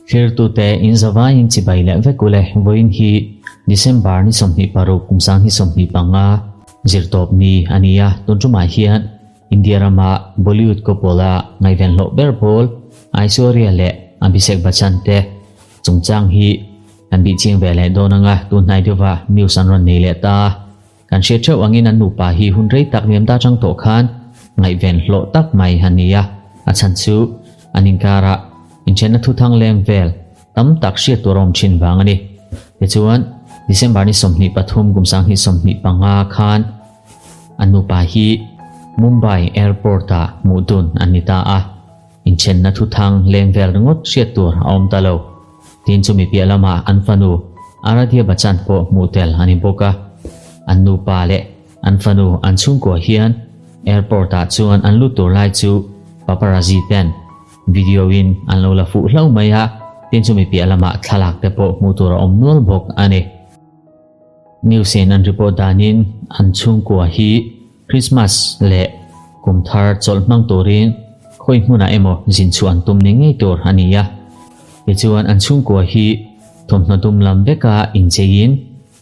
Thlirtute in zavaiin chibai leh vek ule vawiin hi December ni 26 kum 2025 zirtawp ni a ni a, tun tumah hian India rama Bollywood couple a ngaihven hlawh ber pawl Aishwarya leh Abhishek Bachchan te chungchang hi kan bih chiang ve leh dawn anga tun hnai deuha news an rawn nei leh ta. Kan hriat theuh angin an nupa hi hun rei tak liam ta chang tawh khan ngaihven hlawh tak mai a ni a, a chhan chu an inkarah inthenna thuthang leng vel tam tak hriat tur a awm thin vang a ni. Tichuan, December ni 23 kum 2025 khan an nupa hi Mumbai Airport-ah hmuh dun an ni ta a, inthenna thuthang leng vel ringawt hriat tur a awm ta lo. Tin chumi piah lamah an fanu Aradhya Bachchan pawh hmuh tel a ni bawk a. An nupa leh an fanu an chhungkua hian airport ah chuan an lut tur lai chu paparazzi ten video in an lo la fuh hlauh mai a, tin chumi piah lamah thlalak te pawh hmuh tur a awm nual bawk a ni. News in an report danin an chhungkua hi Christmas leh kum thar chawlh hmang turin khawi hmunah emaw zin chhuah an tum ni ngei tur a ni a. Tichuan an chhungkua hi thawmhnaw dum lam veka incheiin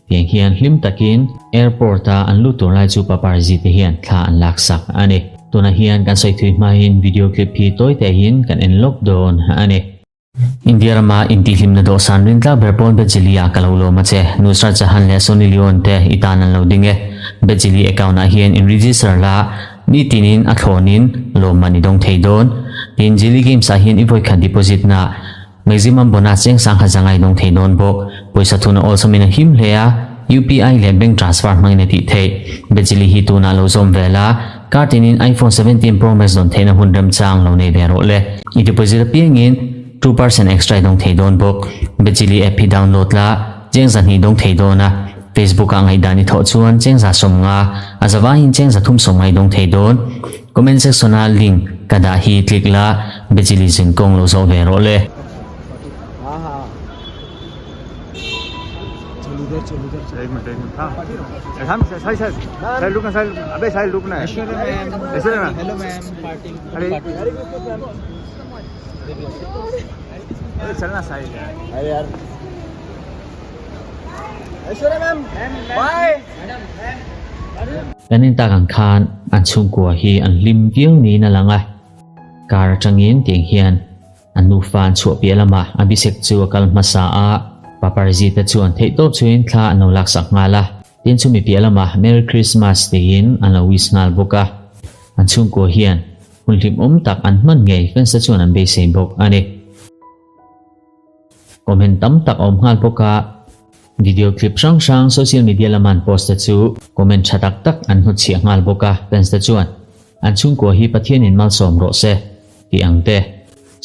tiang hian hlim takin airport a an lut tur lai chu paparazzi te hian thla an laksak a ni. Tunah hian kan sawi thui hmain video clip hi tawi tehin kan en lawk dawn a ni. India rama intihhlimna dawhsan rintlak ber pawn Bejeli ah ka lo lawm a che. Nusrat Jahan leh Sunny Leone te i tan an lo ding e. Bejeli account ah hian in register la, nitinin a thlawnin lawmman i dawng thei dawn. Tin, Jili Games ah hian i vawikhat deposit na maximum bonus cheng sangkhat zanga i dawng thei dawn bawk. Pawisa thuna awlsamin a him hle a, UPI leh bank transfer hmangin a tih theih. Bejeli hi tunah lo zawm ve la, Kar tinin iPhone 17 Pro Max dawn theihna hun remchang lo nei ve rawh le. I deposit apiangin 2% extra i dawng thei dawn bawk. Bejili app hi download la, cheng 200 dawng thei dawn a. Facebook ah ngaihdan i thawh chuan cheng 150, a zavaiin cheng 350 i dawng thei dawn. Comment section ah link ka dah hi click la, Bejili zin kawng lo zawh ve rawh le. एक मिनट एक मिनट हाँ हम साहिल साहिल साहिल रुकना साहिल अबे साहिल रुकना है Aishwarya ma'am Aishwarya ma'am hello ma'am party अरे अरे चलना साहिल यार अरे यार Aishwarya ma'am bye Kan in tak ang khan an chhungkua hi an hlim viau niin a lang a, car atangin tiang hian An nufa an chhuah piah lamah Abhishek chu a kal hmasa a, paparazzi te chuan theihtawp chhuiin thla an lo laksak nghal a. Tin chumi piah lamah Merry Christmas tiin an lo wish nghal bawk a. An chhungkua hian hun hlimawm tak an hman ngei fans te chuan an beisei bawk a ni. Comment tam tak a awm nghal bawk a, video clip hrang hrang social media lama an post te chu comment tha tak tak an hnutchhiah nghal bawk a, fans te chuan an chhungkua hi Pathianin malsawm rawh se. Tih ang te,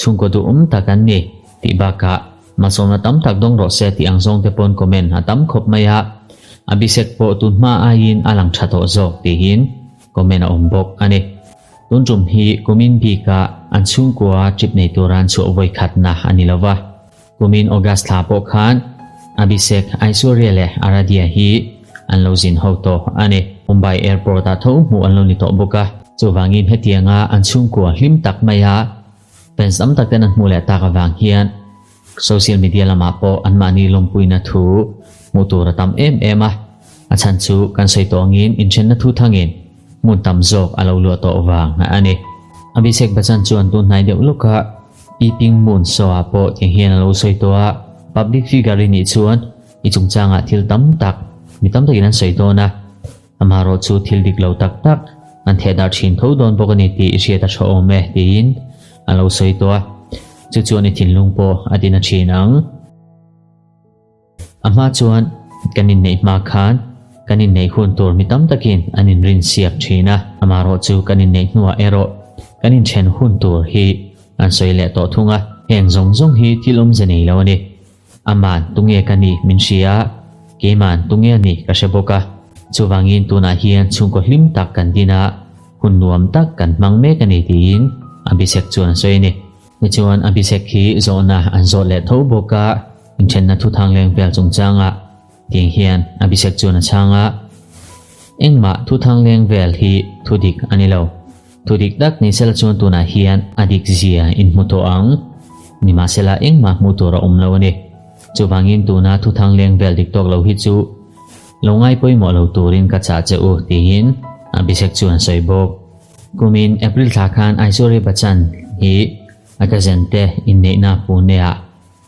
chhungkaw duhawm tak an ni tih bakah malsawmna tam tak dawng rawh se tih ang zawng te pawn comment a tam khawp mai a, Abhishek pawh tun hma aiin a lang tha tawh zawk tihin comment a awm bawk a ni. Tun tum hi kumin bikah an chhungkua trip nei tura an chhuah vawi khatna a ni lova, kumin August thla pawh khan Abhishek, Aishwarya leh Aradhya hi an lo zin ho tawh a ni. Mumbai airport ah tho hmuh an lo ni tawh bawk a, chuvangin hetianga an chhungkua hlim tak maia fans tam tak ten an hmuh leh tak avang hian social media lamah pawh anmahni lawmpuina thu hmuh tur a tam em em a, a chhan chu kan sawi tawh angin inthenna thu thangin hmun tam zawk a lo luah tawh vang a ni. Abhishek Bachchan chuan tun hnai deuh lawka Peeping Moon show ah pawh tiang hian a lo sawi tawh a, public figure i nih chuan i chungchangah thil tam tak mi tam takin an sawi dawn a, amaherawh chu thil dik lo tak tak an theh darh thin tho dawn bawk a ni tih i hriat a tha awm e tiin a lo sawi tawh a, chu chuan i thinlung pawh a din a thin ang. A hma chuan kan inneih hma khan kan inneih hun tur mi tam takin an inrin siak thin a, amaherawh chu kan inneih hnuah erawh kan inthen hun tur hi an sawi leh tawh thung a, heng zawng zawng hi thil awmze nei lo a ni. Aman tunge ka nih min hria a, keiman tunge a nih ka hre bawk a, chuvangin tunah hian chhungkaw hlim tak kan din a, hun nuam tak kan hmang mek a ni tiin Abhishek chuan a sawi a ni. Tichuan Abhishek hi zawhna an zawh leh tho bawk a, Inthenna thuthang leng vel chungchangah tiang hian Abhishek chuan a chhang a, Engmah thuthang leng vel hi thudik a ni lo. Thu dik tak ni sela chuan tunah hian a dik zia in hmu tawh ang. Nimahsela engmah hmuh tur a awm lo a ni. Chuvangin tuna thuthang leng vel dik tawk lo hi chu lo ngai pawimawh lo turin ka chah che u tiin Abhishek chuan a sawi bawk. Kumin April thla khan Aishwarya Bachchan hi a cousin te inneihna Pune-ah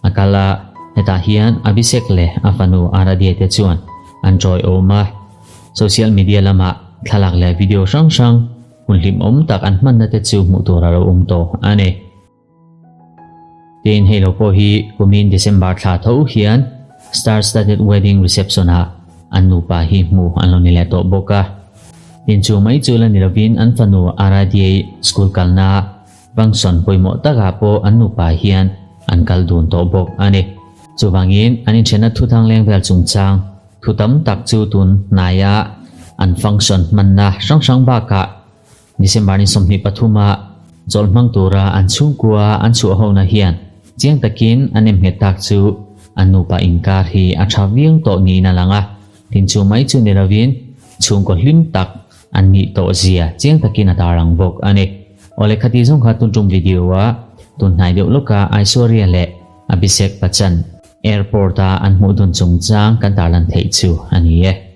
a kal a, hetah hian Abhishek leh a fanu Aradhya te chuan an tawiawm a. Social media lamah thlalak leh video hrang hrang hun hlimawm tak an hmanna te chu hmuh tur a lo awm tawh a ni. Tin, hei lo pawh hi kumin December thla tho hian Star Studded Wedding Reception ah an nupa hi hmuh an lo ni leh tawh bawk a. Tin, chu mai chu la ni lovin an fanu Aradhyai school kalna function pawimawh takah pawh an nupa hian an kal dun tawh bawk a ni. Chuvangin an inthenna thuthang leng vel chungchang thu tam tak chu tun hnaia an function hmanna hrang hrang bakah December ni 23 a chawlh hmang tura an chhungkua an chhuah hona hian chiang takin an emnghet tak chu an nupa inkar hi a tha viau tawh niin a lang a, tin chu mai chu ni lovin chhungkaw hlim tak an nih tawh zia chiang takin a tarlang bawk a ni. Awle khati zawng kha tun tum video a tun hnai deuh lawka Aishwarya leh Abhishek Bachchan airport a an hmuh dun chungchang kan tarlan theih chu a ni e.